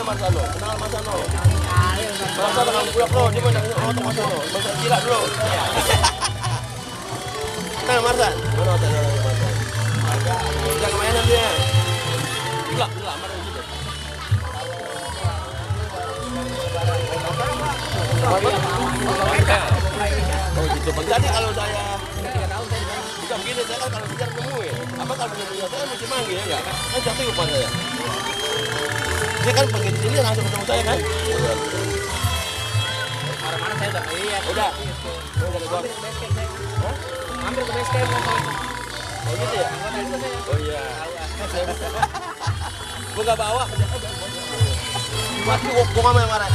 Marsano? Kenal Marsano? Marsano kan pulang lo, dia mau nanya otot Marsano. Marsano gila dulu. Kenal Marsan? Mana otot Marsan? Udah kemana dia? Gila, lama dari situ. Oh gitu. Jadi kalau saya bukan begini, saya kan kalau kejar nemuin. Apa kalau punya saya mesti manggil ya? Kan jatuh umpan saya. Dia kan pergi di sini langsung ketemu saya kan? Mana saya udah lihat. Udah. Udah ke gua. Hampir ke base camp. Oh gitu ya? Oh iya. Gua gak bawa. Waktu gua marah.